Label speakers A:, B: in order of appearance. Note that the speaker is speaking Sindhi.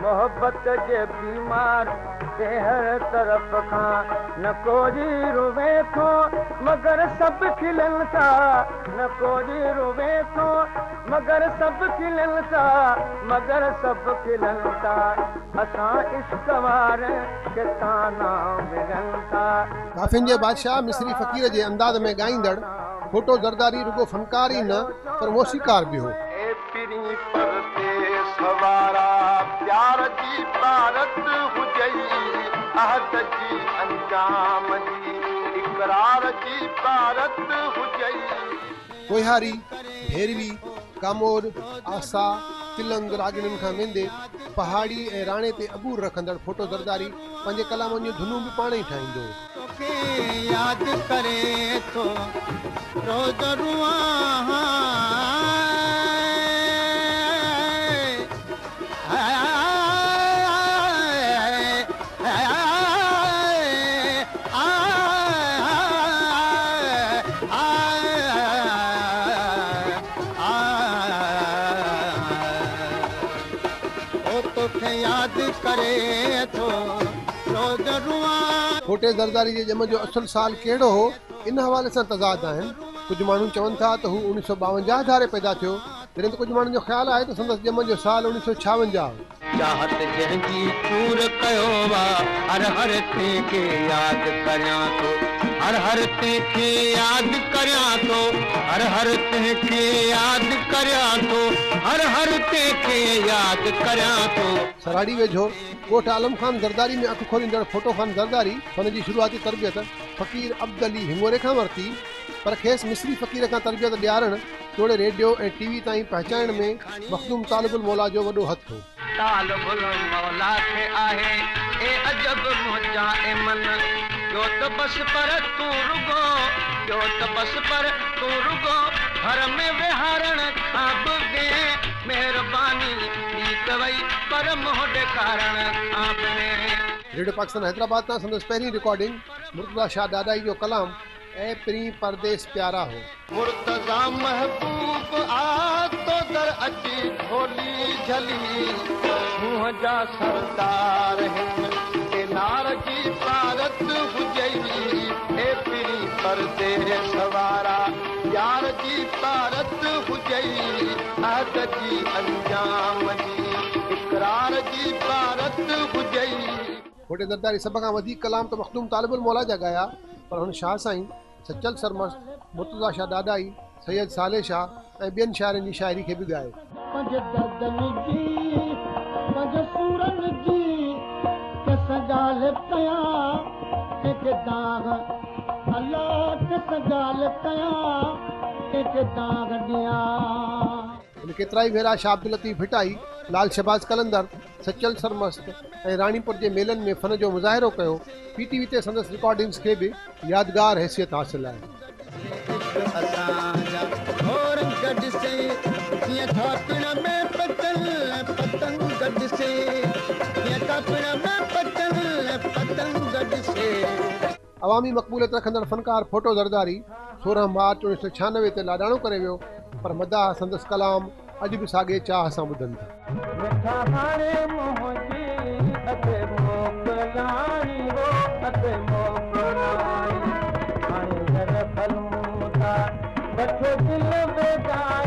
A: محبت جي بيمار تي هر طرف کان نه ڪوئي روئي ٿو مگر سڀ کلن ٿا، نه ڪوئي روئي ٿو مگر سڀ کلن ٿا، مگر سڀ کلن ٿا، اسان عشق وارن کي طعنا ملن ٿا.
B: ڪافين جي بادشاهه مصري فقير جي انداز ۾ ڳائيندڙ ڦوٽو زرداري رڳو فنڪار ئي نه پر موسيقار به هو.
A: اي پرين پرديس وارا پيار جي پارت هجئي، عهد جي انجام جي اقرار جي پارت هجئي.
B: ڪوهياري، ڀيروي، ڪاموڏ، آسا، تلنگ راڳڻين کان ويندي پهاڙي ۽ راڻي تي عبور رکندڙ ڦوٽو زرداري پنهنجي ڪلامن جون ڌنون به پاڻ ئي ٺاهيندو هو.
A: توکي ياد ڪري ٿو روز روئان. توکي ياد ڪري ٿو روز روئان.
B: ڦوٽي زرداري جي ڄم جو اصل سال ڪهڙو هو، ان حوالي سان تضاد آهن. ڪجهه ماڻهو چون ٿا ته هو 1952 ڌاري پيدا ٿيو، جڏهن ته ڪجهه ماڻهن جو خيال آهي ته سندس ڄم جو سال 1956 هو.
A: چاهت جنهن جي چور ڪيو آ، هر هر تنهن کي ياد ڪريان ٿو، هر هر تنهن کي ياد ڪريان ٿو، هر هر تنهن کي ياد ڪريان ٿو، هر هر تنهن کي ياد ڪريان ٿو.
B: سراڙي ويجهو ڳوٺ عالم خان زرداري ۾ اک کوليندڙ ڦوٽو خان زرداري فن جي شروعاتي تربيت فقير عبد علي هڱوري کان ورتي، پر کيس مصري فقير کان تربيت ڏيارڻ توڙي ريڊيو ۽ ٽي وي تائين پهچائڻ ۾ مخدوم طالب الموليٰ جو وڏو هٿ هو.
A: طالب الموليٰ کي آهي اي عجب منهنجا اي من، ٻيو ته بس پر تون رڳو، ٻيو ته بس پر تون رڳو گهر ۾ ويهارڻ کان به وين، مهرباني ٻي ته وئي پر منهن ڏيکارڻ کان به وين.
B: ريڊيو پاڪستان حيدرآباد تان سندس پهرين رڪارڊنگ مرتضيٰ شاهه ڏاڏاهي جو ڪلام اي پرين پرديس پيارا هو.
A: مرتضيٰ محبوب آ تو در اچي جهولي جهلي، سونهن جا سردار هن تي نار جي پارت هجئي، اي پرين پرديس وارا يار جي پارت هجئي، عهد جي انجام جي اقرار جي پارت هجئي.
B: ڦوٽي زرداري سڀ کان وڌيڪ ڪلام ته مخدوم طالب الموليٰ جا ڳايا، پر هن شاهه سائين، سچل سرمست، مرتضيٰ شاهه ڏاڏاهي، سيد صالح شاهه ۽ ٻين شاعرن جي شاعري کي به ڳايو.
A: پنهنجي دردن جي، پنهنجي سورن جي، ڪنهن سان ڳالهه ڪيان، ڪنهن کي دانهن، الا ڪنهن سان ڳالهه ڪيان، ڪنهن کي دانهن ڏيان.
B: هن ڪيترائي ڀيرا شاهه عبداللطيف ڀٽائي، لال شهباز قلندر، سچل سرمست ۽ راڻيپور جي ميلن ۾ فن جو مظاهرو ڪيو. پي ٽي وي تي سندس رڪارڊنگز کي به يادگار حيثيت حاصل آهي.
A: اسان جا رنگ ڏسي جيئن ٿا پڻ ۾ پتل پتنگ ڏسي، جيئن ٿا پڻ ۾ پتل پتنگ ڏسي.
B: عوامي مقبوليت رکندڙ فنڪار ڦوٽو زرداري 16 مارچ 1996 تي لاڏاڻو ڪري ويو، پر مداح سندس ڪلام اڄ به ساڳئي چاهه سان ٻڌن ٿا.
A: مٺا هاڻي منهنجي اڳي موڪلاڻي هو، اڳي موڪلاڻي، هاڻي گهر هلون ٿا، وٺو دل بيگاڻي.